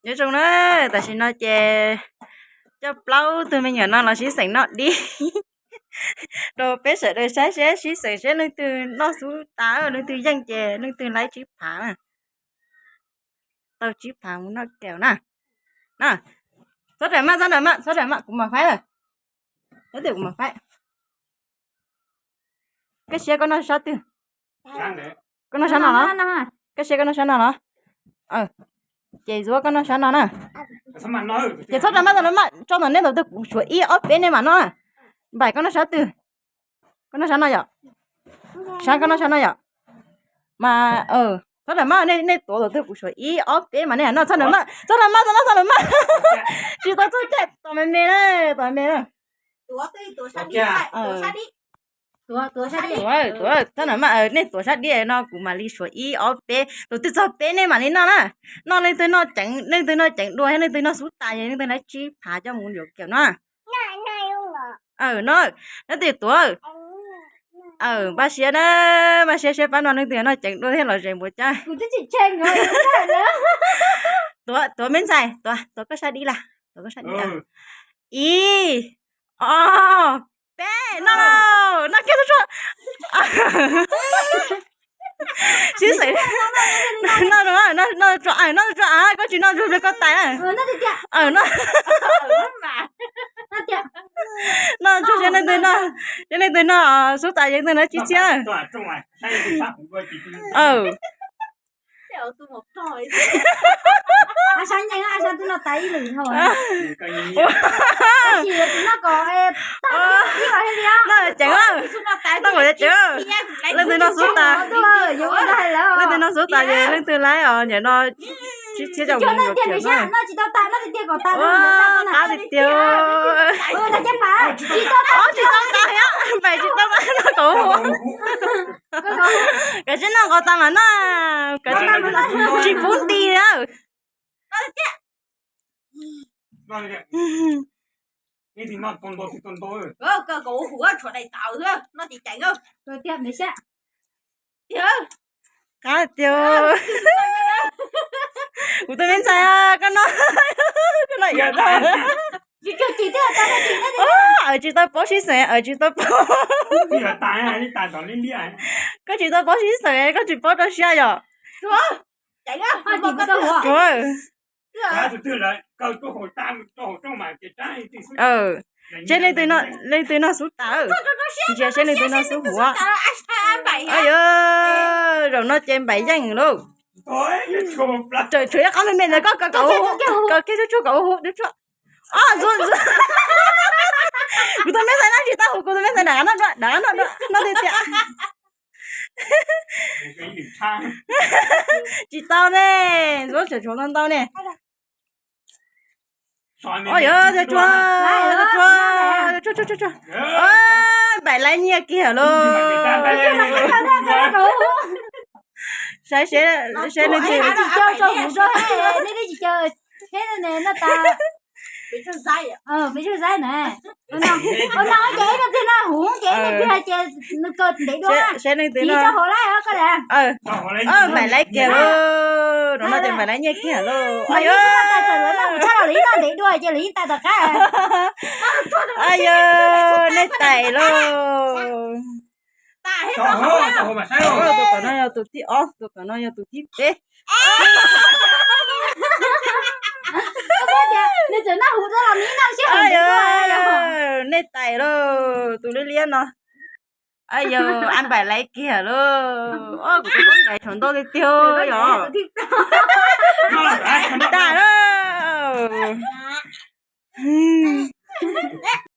Nyob zoo na, tam sim no ces coj plaub tug me nyuam no los sib xeem noj dib rau peb sawv daws saib seb sib xeem seb leej twg noj xub tas, leej twg yeej ces leej twg laib tsib phav na. Tau tsib phav mus noj kaus na. Txhob rawm maj, txhob rawm maj, txhob rawm maj, kuv mam faib lawm. Txhob rawm, kuv mam faib. Koj siab koj noj sab twg? Koj noj sab no los? Koj siab koj noj sab no los? Ces Zuab koj noj sab no na. Ces txhob rawm maj, txhob rawm maj, tso tom nej ntawd twg kuv suav ib ob peb nej mam noj. Npaim koj noj sab twg? Koj noj sab no yom? Sab koj noj sab no yom? Mas txhob rawm maj, nej tuav ntawd twg kuv suav ib ob peb mas nej noj, txhob rawm maj, txhob rawm maj, txhob rawm maj. Tsis tau txog caij, tos me me na, tos me me na. Tuav, tuav, txhob rawm maj, nej tuav sab dib no kuv mam li suav ib ob peb, tus twg txog peb nej mam li noj na. Noj leej twg noj ceev, leej twg noj ceev dua thiab leej twg noj xub tas ces leej twg laib tsib phav coj mus yuav kiag no. No, nyob twg tuav. Npaj siab na, npaj siab seb pab no leej twg noj ceev dua thiab los zes npuas cab. Tuav, tuav me ntxhais, tuav, tuav koj sab dib lawm, tuav koj sab dib. Ib, ob, peb, noj lauj, noj kiag tsuag tsuag. Sib xeem, noj, noj tsuag, noj tsuag, koj tsis noj tsuag pliag koj tais. Noj tsuag, seb leej twg noj, seb leej twg noj xub tas ces leej twg noj tsib txhiab. Noj ceev, noj ceev, leej twg noj xub tas, leej twg noj xub tas ces leej twg laib os, nim no tsib txhiab coj mus yuav kiag na. Qab tiag tiag. Ob tsis tau tas, npaim tsis tau tas, noj kaus huv. Kav tsij noj nqos tas mas noj, kav tsij, tsis pub nti na. Qab tiag. Kuv tus me ntxhais, koj noj, koj noj yam no. Aws, tsis tau paub sib xeem, aws, tsis tau paub. Koj tsis tau paub sib xeem, koj tsis paub rau siab yom. Seb leej twg noj, leej twg noj xub tas, ntsia seb leej twg noj xub huv. Yog, zaum no ces npaim yeej lauj. Tshuav ib qab me me ntawd koj kaus huv, kaus kiag tsuag tsuag kaus huv. Kuv tus me ntxhais noj tsis tau huv, kuv tus me ntxhais noj, noj, noj tiag tiag. Tsis tau ne, Zuab tshuav ntau ntau ne. Yog, tsuag tsuag tsuag. Npaim laib nyiaj kiag lauj. Saib seb, seb leej twg. Peb leej twg noj huv ces leej twg noj huv ces nws kaus ntev dua. Seb leej twg noj, npaim laib kiag lauj, no no ces npaim laib nyiaj kiag lauj. Yog, lawv noj mus tshaj los lawv yeej noj ntev dua ces lawv yeej tas tom qab. Yog, nej tais lauj. Tus tom no yog tus thib ob, tus tom no yog tus thib peb. Nej tais lauj, tus liab liab no. Yog, npaim laib kiag lauj. Kuv tus npaim tshuav ntau tiag tiag yog.